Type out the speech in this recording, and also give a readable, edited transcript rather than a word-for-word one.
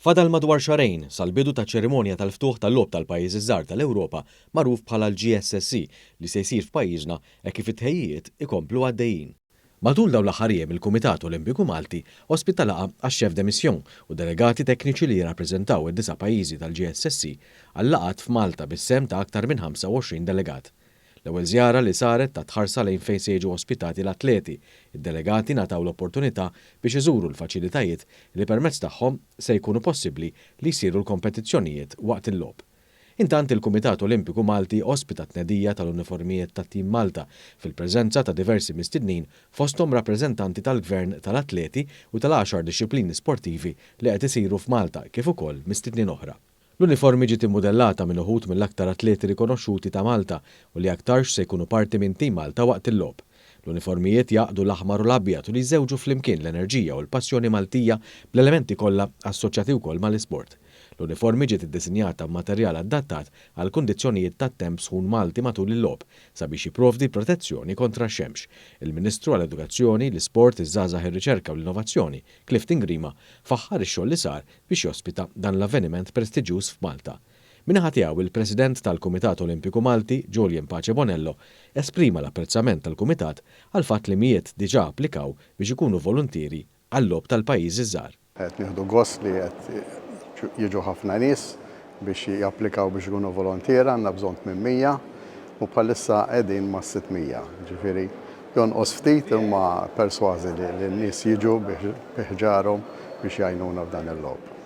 Fadal madwar xahrejn sal-bidu taċ-ċerimonja tal-ftuħ tal-Logħob tal-Pajjiżi ż-Żgħar tal-Ewropa magħruf bħala l-GSSE li se jsir f'pajjiżna hekk kif it-tħejjijiet ikomplu għaddejjin. Matul dawn l-aħħar jiem il-Kumitat Olimpiku Malti ospita laqgħa għax-Chef de Mission u delegati tekniċi li jirrappreżentaw id-disa' pajjiżi tal-GSSE għal laqgħat f'Malta bis-sehem ta' aktar minn 25 delegat. L-ewwel żjara li saret tat ħarsa lejn fejn se jiġu ospitati l-atleti. Id-delegati ngħataw l-opportunità biex iżuru l-faċilitajiet li permezz tagħhom se jkunu possibbli li jsiru l-kompetizzjonijiet waqt il-logħob. Intant il-Kumitat Olimpiku Malti ospita t-tnedija tal-uniformijiet ta' Team Malta fil-preżenza ta' diversi mistednin fosthom rappreżentanti tal-Gvern tal-atleti u tal-għaxar dixxiplini sportivi li qed isiru f'Malta kif ukoll mistednin oħra. L-uniformi ġiet immudellata minn uħud mill-aktar atleti rikonoxxuti ta' Malta u li aktarx se jkunu parti minn Team Malta waqt il-logħob. L-uniformijiet jgħaqqdu l-aħmar u l-abjad u li jżewġu flimkien l-enerġija u l-passjoni Maltija bl-elementi kollha assoċjati wkoll mal-isport. L-uniformi ġiet iddisinjata b'materjal adattat għall-kundizzjonijiet tat-temp sħun Malti matul il-logħob sabiex jipprovdi protezzjoni kontra x-xemx. Il-Ministru għall-Edukazzjoni, l-Isport, iż-Żgħażagħ ir-Riċerka u l-Innovazzjoni, Clifton Grima, faħħar ix-xogħol li sar biex jospita dan l-avveniment prestiġjuż f'Malta. Min-naħa tiegħu, il-President tal-Kumitat Olimpiku Malti, Julian Pace Bonello, esprima l-apprezzament tal-Kumitat għall-fatt li mijiet diġà applikaw biex ikunu voluntieri għal-Logħob tal-Pajjiżi ż-Żgħar. Qed nieħdu gost li qed jiġu ħafna nies biex japplikaw biex ikunu volontiera, għandna bżonn 800 u bħalissa qegħdin mas-600. Ġifieri jonqos ftit imma persważi li n-nies jiġu bi ħġarhom biex jgħinuna f'dan il-logħob.